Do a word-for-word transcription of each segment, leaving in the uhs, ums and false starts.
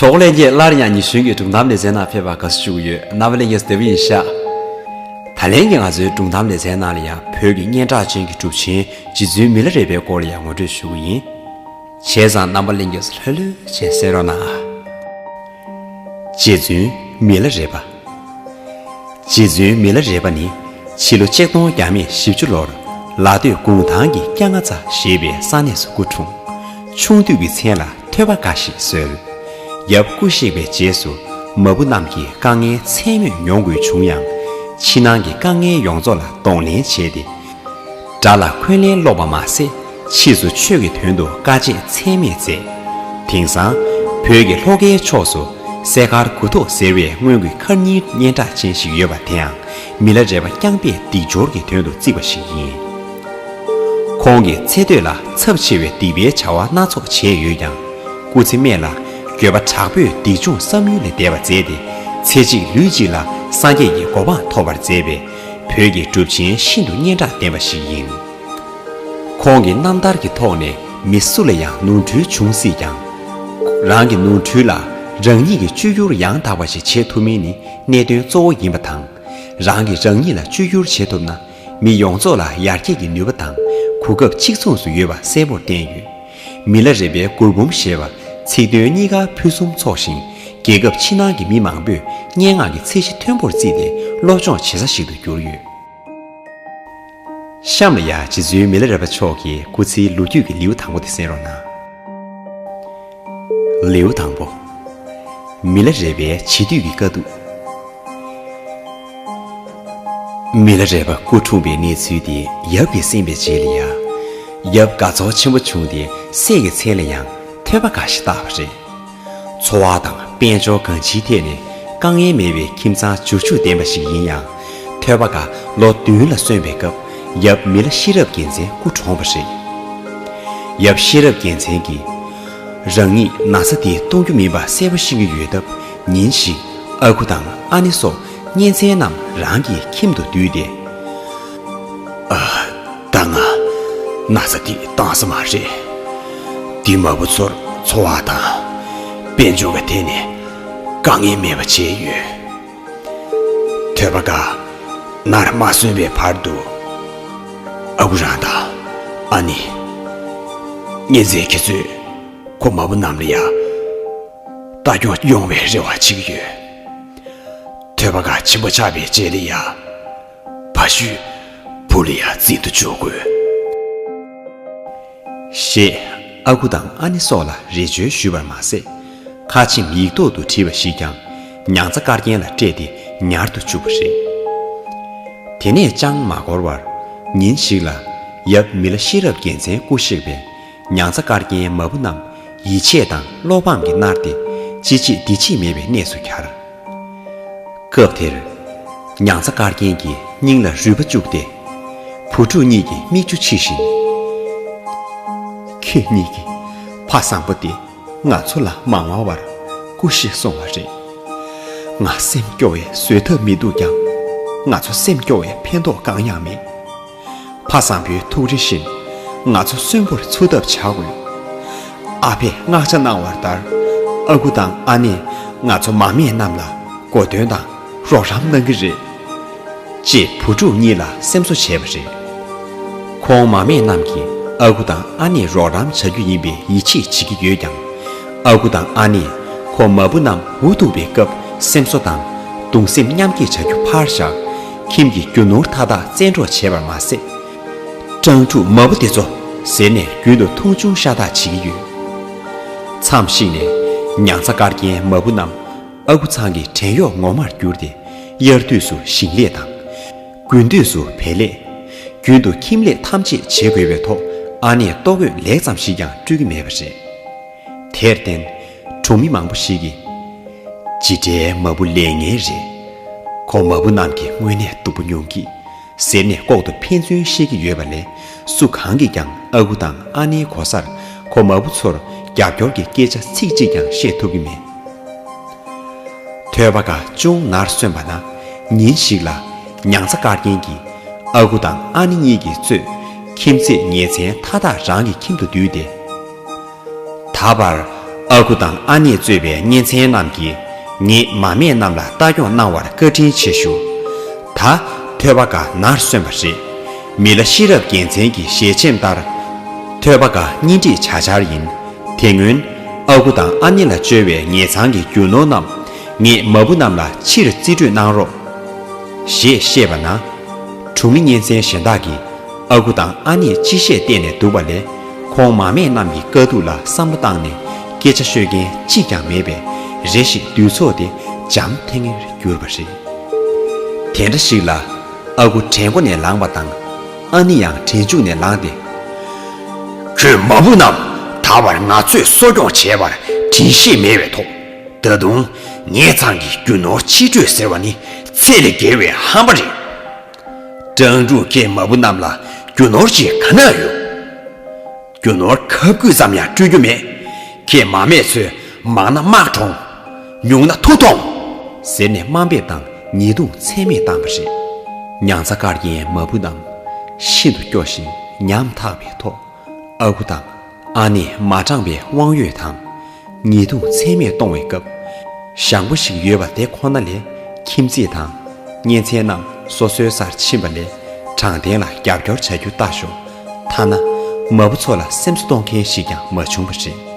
རྡོ་ལྷན་རྒྱས་སླར་ཡང་ཉི་གཞོན་གྱི་སྒྲུང་གཏམ་ལེ་ཚན་ནང་ཕེབས་པར་དགའ་བསུ་ཞུ་གི་ཡོད། རྣམ་པ་ལྷན་རྒྱས་སུ་བདེ་པོ་ཡིན་ཤག་ད་ལན་གྱི་ང་ཚོའི་སྒྲུང་གཏམ་ལེ་ཚན་ནང་ལ་ཡང་བོད་ཀྱི་སྙན་གྲགས་ཅན་གྱི་གྲུབ་ཆེན་རྗེ་བཙུན་མི་ལ་རས་པའི་སྐོར་ལ་ཡང་ངོ་སྤྲོད་ཞུ་གི་ཡིན། བྱས་ཙང་རྣམ་པ་ལྷན་རྒྱས་སུ་ལྷོད་ལྷོད་བྱས་གསན་རོགས་གནང་། རྗེ་བཙུན་མི་ལ་རས་པ། རྗེ་བཙུན་མི་ལ་རས་པ་ནི་ཕྱི་ལོ་ཆིག་སྟོང་བརྒྱ་མེད་བཞི་བཅུ་ལོར་ལ་སྟོད་གུང་ཐང་གི་སྐྱ་རྔ་རྩ་ཞེས་པའི་ས་གནས་སུ་སྐུ་འཁྲུངས། ཆུང་དུས་ཀྱི་མཚན་ལ་ཐོས་པ་དགའ་ཞེས་གསོལ། ཡབ་སྐུ་གཤེགས་པའི་རྗེས་སུ་མ་བུ་རྣམས་ཀྱིས་དཀའ་ངལ་ཚད་མེད་མྱོང་དགོས་བྱུང་ཡང་། ཕྱི་ནང་གི་དཀའ་ངལ་ཡོངས་རྫོགས་ལ་གདོང་ལེན་བྱས་ཏེ། དགྲ་ལ་འཁོན་ལན་སློག་པ་མ་ཟད། ཕྱིས་སུ་ཆོས་ཀྱི་དོན་དུ་དཀའ་སྤྱད་ཚད་མེད་མཛད། དེང་སང་བོད་ཀྱི་ལྷོ་ཁའི་ཕྱོགས་སུ་སེ་དཀར་དགུ་ཐོག་ཟེར་བའི་སྔོན་གྱི་མཁར་རྙིང་སྙན་གྲགས་ཅན་ཞིག་ཡོད་པ་དེའང་མི་ལ་རས་པ་རྐྱང་པས་སྡིག་སྦྱོར་གྱི་དོན་དུ་བརྩིགས་པ་ཞིག་ཡིན། ཁོང་གིས་ཚེ་སྟོད་ལ་ཚབས་ཆེ་བའི་སྡིག་པའི་བྱ་བ་སྣ་ཚོགས་བྱས་ཡོད་ཀྱང་། སྐུ་ཚེ་སྨད་ལ་འགྱོད་པ་དྲག་པོས་སྡིག་སྦྱོང་བསམ་ཡུལ་ལས་འདས་པར་མཛད་དེ། ཚེ་གཅིག་ལུས་གཅིག་ལ་སངས་རྒྱས་ཀྱི་གོ་འཕང་ཐོབ་པར་མཛད་པའི་བོད་ཀྱི་གྲུབ་ཆེན་ཤིན་ཏུ་སྙན་གྲགས་ལྡན་པ་ཞིག་ཡིན། ཁོང་གི་རྣམ་ཐར་གྱི་ཐོག་ནས་མི་སུ་ལ་ཡང་ནོར་འཁྲུལ་བྱུང་སྲིད་ཀྱང་། རང་གི་ནོར་འཁྲུལ་ལ་རང་ཉིད་ཀྱིས་བཅོས་བསྒྱུར་ཡང་དག་པ་ཞིག་བྱེད་ཐུབ་མིན་ནི་གནད་དོན་གཙོ་བོ་ཡིན་པ་དང་། རང་གིས་རང་ཉིད་ལ་བཅོས་བསྒྱུར་བྱེད་ཐུབ་ན། མི་ཡོངས་རྫོགས་ལ་ཡར་རྒྱས་ཀྱི་ནུས་པ་དང་གོ་སྐབས་གཅིག་མཚུངས་སུ་ཡོད་པ་གསལ་པོར་བསྟན་ཡོད། མི་ལ་རས་པའི་མགུར་འབུམ་ཞེས་པ་ཚིག་དོན་གཉིས་ཀ་ཕུན་སུམ་ཚོགས་ཤིང་། རྒྱལ་ཁབ་ཕྱི་ནང་གི་མི་མང་པོས་སྙན་ངག་གི་ཚད་གཞི་མཐོན་པོར་བརྩིས་ཏེ་སློབ་སྦྱོང་བྱེད་ས་ཞིག་ཏུ་གྱུར་ཡོད། གཤམ་ལ་ཡང་རྗེ་བཙུན་མི་ལ་རས་པ་མཆོག་གི་སྐུ་ཚེའི་ལོ་རྒྱུས་ཀྱི་ལེའུ་དང་པོ་དེ་གསན་རོགས་གནང་། ལེའུ་དང་པོ། མི་ལ་རས་པའི་བྱིས་དུས་ཀྱི་དཀའ་སྡུག་མི་ལ་རས་པ་སྐུ་འཁྲུངས་པའི་གནས་ཚུལ་དེ་ཡབ་ཀྱིས་གསན་པའི་རྗེས་ལ་ཡང་། ཡབ་དགའ་ཚོར་ཆེན་པོ་བྱུང་སྟེ་སྲས་ཀྱི་མཚན་ལ་ཡང་ཐོས་པ་དགའ་ཞེས་བཏགས་པ་རེད། འཚོ་བ་དང་དཔལ་འབྱོར་གང་ཅིའི་ཐད་ནས་དཀའ་ངལ་མེད་པའི་ཁྱིམ་ཚང་བྱུར་བཅུག་ལྡན་པ་ཞིག་ཡིན་ཡང་། ཐོས་པ་དགའ་ལོ་བདུན་ལ་སོན་པའི་སྐབས་ཡབ་མི་ལ་ཤེས་རབ་རྒྱལ་མཚན་སྐུ་གྲོངས་པ་རེད། ཡབ་ཤེས་རབ་རྒྱལ་མཚན་གྱིས། རང་ཉིད་ན་ཚ་འདི་གཏོང་རྒྱུ་མིན་པ་གསལ་པོ་ཤེས་ཀྱི་ཡོད་སྟབས། ཉིན་ཞིག་ཨ་ཁུ་དང་ཨ་ནེ་སོགས་གཉེན་ཚན་རྣམས་རང་གི་ཁྱིམ་དུ་འདུས་ཏེ། ཨ། ད་ང་ན་ཚ་འདི་བཏང་ས་མ་རེད། འདི་མ་བུ་ཚོར་འཚོ་བ་དང་དཔལ་འབྱོར་གྱི་ཐད་ནས་དཀའ་ངལ་མེད་པ་བྱས་ཡོད། ཐོས་པ་དགའ་ནར་མ་སོན་པའི་བར་དུ། ཨ་ཁུ་རང་དང་ཨ་ནེ། གཉེན་ཚན་ཁྱེད་ཚོས་ཁོ་མ་བུ་རྣམས་ལ་ཡང་ལྟ་སྐྱོང་ཡོང་བའི་རེ་བ་བྱེད་ཀྱི་ཡོད། ཐོས་པ་དགའ་ཆེན་པོ་ཆགས་པའི་རྗེས་ལ་ཡང་། ཕ་ཤུལ་བུ་ལ་ཡང་འཛིན་དུ་འཇུག་དགོས། ཞེས་ཨ་ཁུ་དང་ཨ་ནེ་སོགས་ལ་རེ་བཅོལ་ཞུས་པར་མ་ཟད། ཁ་ཆེམས་ཡིག་ཐོག་ཏུ་བྲིས་པ་ཞིག་ཀྱང་ཉང་ཚ་དཀར་རྒྱན་ལ་སྤྲད་དེ་ཉར་དུ་བཅུག་པ་རེད། དེ་ནས་ཅང་མ་འགོར་བར། ཉིན་ཞིག་ལ་ཡབ་མི་ལ་ཤེས་རབ་རྒྱལ་མཚན་སྐུ་གཤེགས་པས་ཉང་ཚ་དཀར་རྒྱན་མ་བུ་རྣམས་ཡིད་ཆད་དང་བློ་ཕམ་གྱིས་མནར་ཏེ་ཅི་བྱེད་འདི་བྱེད་མེད་པའི་གནས་སུ་གྱར། སྐབས་དེར། ཉང་ཚ་དཀར་རྒྱན་གྱི་སྙིང་ལ་རུས་པ་བཅུག་སྟེ། བུ་ཕྲུག་གཉིས་ཀྱི་མིག་ཆུ་ཕྱིས་ཤིང་། ཁྱེད་གཉིས་ཀྱིས་ཕ་བཟང་པོ་དེ་ང་ཚོ་ལ་མ་མངའ་བར་སྐུ་གཤེགས་སོང་བ་རེད། ང་སེམས་སྐྱོ་བས་བཟོད་ཐབས་མི་འདུག་ཀྱང་། ང་ཚོ་སེམས་སྐྱོ་བས་ཕན་ཐོགས་གང་ཡང་མེད། ཕ་བཟང་པོའི་ཐུགས་རེ་བཞིན་ང་ཚོ་གསོན་པོར་ཚུད་ཐབས་བྱ་དགོས། ཨ་ཕས་མངགས་ཆ་གནང་བ་ལྟར་ཨ་ཁུ་དང་ཨ་ནེས་ང་ཚོ་མ་སྨད་རྣམས་ལ་གོ་སྟོན་དང་རོགས་རམ་གནང་གི་རེད། ཅེས་བུ་ཕྲུག་གཉིས་ལ་སེམས་གསོ་བྱས་པ་རེད། ཁོང་མ་སྨད་རྣམས་ཀྱིས་ཨ་ཁུ་དང་ཨ་ནེས་རོགས་རམ་བྱ་རྒྱུ་ཡིན་པའི་ཡིད་ཆེས་བྱེད་ཀྱི་ཡོད་ཀྱང་། ཨ་ཁུ་དང་ཨ་ནེས་ཁོ་མ་བུ་རྣམས་འུ་ཐུག་པའི་སྐབས་སེམས་གསོ་དང་གདུང་སེམས་མཉམ་སྐྱེད་བྱ་རྒྱུ་ཕར་བཞག་ཁྱིམ་གྱི་རྒྱུ་ནོར་མཐའ་དག་བཙན་འཕྲོག་བྱས་པར་མ་ཟད། སྤྲང་ཕྲུག་མ་བུ་དེ་ཚོ་ཟེར་ནས་རྒྱུན་དུ་མཐོང་ཆུང་ཤ་སྟག་བྱེད་ཀྱི་ཡོད། མཚམས་ཤིག་ནས་ཉང་ཚ་དཀར་རྒྱན་མ་བུ་རྣམས་ཨ་ཁུ་ཚང་གི་བྲན་གཡོག་ངོ་མར་གྱུར་ཏེ། དབྱར་དུས་སུ་ཞིང་ལས་དང་། དགུན་དུས་སུ་བལ་ལས། རྒྱུན་དུ་ཁྱིམ་ལས་ཐམས་ཅད་བྱེད་དགོས་པའི་ཐོག་ཨ་ནེས་ལྟོ་གོས་ལེགས་ཙམ་ཞིག་ཀྱང་སྤྲོད་ཀྱི་མེད་པ་རེད། དེར་བརྟེན། གྲོང་མི་མང་པོ་ཞིག་གིས། ཇི་འདྲའི་མ་བུ་ལས་ངན་རེད། ཁོ་མ་བུ་རྣམས་ཀྱིས་དངོས་གནས་སྡུག་པོ་མྱོང་གི། ཟེར་ནས་ལྐོག་ཏུ་ཕན་ཚུན་བཤད་ཀྱི་ཡོད་པ་ལས། སུ་གང་གིས་ཀྱང་ཨ་ཁུ་དང་ཨ་ནེའི་གོ་སར་ཁོ་མ་བུ་ཚོར་རྒྱབ་སྐྱོར་གྱི་སྐད་ཆ་ཚིག་གཅིག་ཀྱང་བཤད་ཐུབ་ཀྱི་མེད། ཐོས་པ་དགའ་ཅུང་ནར་སོན་པ་ན། ཉིན་ཞིག་ལ་ཉང་ཚ་དཀར་རྒྱན་གྱིས་ཨ་ཁུ་དང་ཨ་ནེ་གཉིས་ཀྱིས་གཙོས་ཁྱིམ་མཚེས་ཉེ་ཚན་མཐའ་དག་རང་གི་ཁྱིམ་དུ་འདུས་ཏེ། ད་བར་ ཨ་ཁུ་དང་ཨ་ནེས་གཙོས་པའི་གཉེན་ཚན་རྣམས་ཀྱིས་ངེད་མ་སྨད་རྣམས་ལ་ལྟ་སྐྱོང་གནང་བར་བཀའ་དྲིན་ཆེ་ཞུ། ད་ཐོས་པ་དགའ་ནར་སོན་པ་རེད། མི་ལ་ཤེས་རབ་རྒྱལ་མཚན་གྱི་ཞལ་ཆེམས་ལྟར། ཐོས་པ་དགའ་གཉེན་སྒྲིག་བྱ་འཆར་ཡིན། དེ་སྔོན་ཨ་ཁུ་དང་ཨ་ནེ་ལ་བཅོལ་བའི་ངེད་ཚང་གི་རྒྱུ་ནོར་རྣམས་ངེད་མ་བུ་རྣམས་ལ་ཕྱིར་རྩིས་སྤྲོད་གནང་རོགས། ཞེས་བཤད་པ་ན། དྲུང་མི་གཉེན་ཚན་གཞན་དག་གིས་ཨ་ཁུ་དང་ཨ་ནེས་ཅི་བཤད་བལྟས་ནས་འདུག་པ་ལས། ཁོང་མ་སྨད་རྣམས་ཀྱི་དཀའ་སྡུག་ལ་བསམ་བློ་བཏང་ནས་སྐད་ཆ་ཤོད་མཁན་གཅིག་ཀྱང་མེད་པས། རེ་ཞིག་འདུས་ཚོགས་དེ་འཇམ་ཐིང་ངེར་གྱུར་པ་རེད། དེ་འདྲ་ཞིག་ལ། ཨ་ཁུ་གྲལ་མགོ་ནས་ལངས་པ་དང་། ཨ་ནེ་ཡང་གྲལ་མཇུག་ནས་ལངས་ཏེ། ཁྱོད་མ་བུ་རྣམས་ད་བར་ང་ཚོས་གསོ་སྐྱོང་བྱས་པར་དྲིན་ཤེས་མེད་པའི་ཐོག་ད་དུང་ངེད་ཚང་གི་རྒྱུ་ནོར་ཕྱིར་སྤྲོད་ཟེར་བ་ནི་ཚད་ལས་བརྒལ་བའི་ཧམ་པ་རེད། ཀྲང་ཀྲུང་ཁྱེད་མ་བུ་རྣམས་ལ་རྒྱུ་ནོར་ཅིག་ག་ན་ཡོད། རྒྱུ་ནོར་ཁབ་སྐུད་ཙམ་ཡང་སྤྲོད་རྒྱུ་མེད། ཁྱེད་མ་སྨད་ཚོས་མང་ན་དམག་གྲོངས། ཉུང་ན་མཐུ་ཐོངས། ཟེར་ནས་དམའ་འབེབས་དང་ཉེས་རྡུང་ཚད་མེད་བཏང་པ་རེད། མྱང་ཚ་དཀར་རྒྱན་མ་བུ་རྣམས་ཤིན་ཏུ་སྐྱོ་ཞིང་ཉམ་ཐག་པའི་ཐོག་ཨ་ཁུ་དང་ཨ་ནེས་མ་དྲང་བའི་དབང་ཡོད་དང་། ཉེས་རྡུང་ཚད་མེད་གཏོང་བའི་སྐབས། ཞང་པོ་ཞིག་ཡོད་པ་དེ་ཁོ་ན་ལས་ཁྱིམ་མཚེས་དང་གཉེན་ཚན་རྣམས་སོ་སོའི་སར་ཕྱིན་པ་ལས་དྲང་བདེན་ལ་རྒྱབ་སྐྱོར་བྱ་རྒྱུ་ལྟ་ཞོག་ཐ་ན་མ་བུ་ཚོ་ལ་སེམས་གསོ་གཏོང་མཁན་ཞིག་ཀྱང་མ་བྱུང་བ་རེད།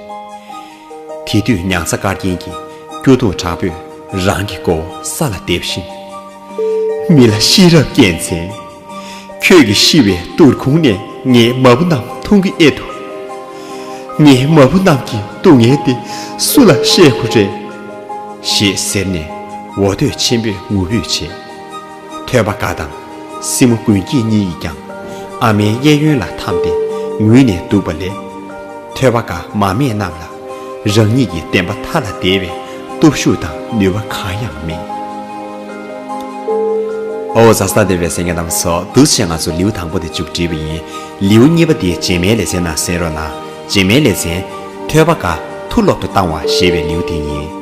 དེ་དུས་མྱང་ཚ་དཀར་རྒྱན་གྱིས་སྐྱོ་གདུང་དྲག་པོས་རང་གི་མགོ་བོ་ས་ལ་འདེབས་ཤིང་། མི་ལ་ཤེས་རབ་རྒྱལ་མཚན། ཁྱོད་ཀྱིས་ཤི་བའི་དུར་ཁུང་ནས་ངའི་མ་བུ་རྣམས་མཐོང་གི་ཨེ་འདུག་ངའི་མ་བུ་རྣམས་ཀྱི་སྡུག་བསྔལ་དེ་སུ་ལ་བཤད་དགོས་རེད། ཞེས་ཟེར་ནས་འོ་དོད་ཆེན་པོས་ངུ་འབོད་བྱས། ཐོས་པ་དགའ་དང་སྲིང་མོ་དགུན་སྐྱིད་གཉིས་ཀྱིས་ཀྱང་ཨ་མའི་གཡས་གཡོན་ལ་འཐམས་ཏེ་ངུས་ནས་འདུག་པ་ལས། ཐོས་པ་དགའ་མ་སྨད་རྣམས་ལ་རང་ཉིད་ཀྱི་བདེན་པ་མཐའ་ལ་དེད་པའི་སྟོབས་ཤུགས་དང་ནུས་པ་གང་ཡང་མེད། ཨོ་ཛ་སྟ་དེ་བས་སེང་གེ་རྣམ་ཚོ་འདུག་ཅེས་ང་ཚོ་ལེའུ་དང་པོ་དེ་མཇུག་བསྒྲིལ་བ་ཡིན། ལེའུ་གཉིས་པ་དེ་རྗེས་མའི་ལེ་ཚན་ནང་གསན་རོགས་གནང་། རྗེས་མའི་ལེ་ཚན། ཐོས་པ་དགའ་མཐུ་སློབ་ཏུ་བཏང་བ་ཞེས་པའི་ལེའུ་དེ་ཡིན།